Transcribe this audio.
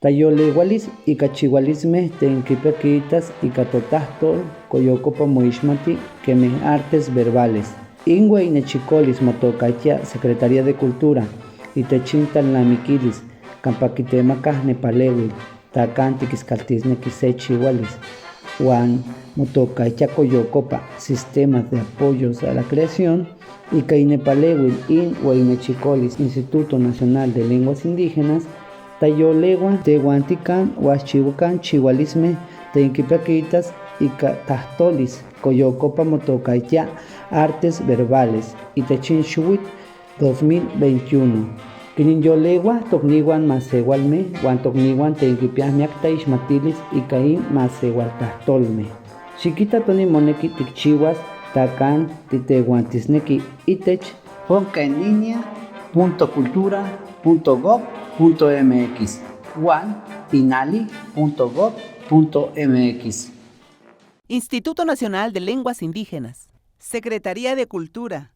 Tayolehualis ica chihualisme tlen quipia quiitas ica totahtol coyocopa moixmati quemeh artes verbales. In hueyi nechicolis motocaitia Secretaría de Cultura itech intlalnamiquilis campa quitemacaj nepaleuil tacan tiquiscaltisnequi se chihualis huan motocaitia coyocopa Sistemas de Apoyos a la Creación ica inepaleuil in hueyi nechicolis Instituto Nacional de Lenguas Indígenas tayoleua tehuantican huaxchihuacan chihualisme tlen quipia quiitas ica tahtolis coyocopa motocaitia artes verbales itech in xihuitl 2021. Quininyolehuaj tocnihuan masehualme huan tocnihuan tlen quipiaj miac tlaixmatilis ica in masehualtahtolme. Xiquita toni monequi tikchihuas tacan titehuantisnequi itech foncaenlinea.cultura.gob.mx huan inali.gob.mx. Instituto Nacional de Lenguas Indígenas. Secretaría de Cultura.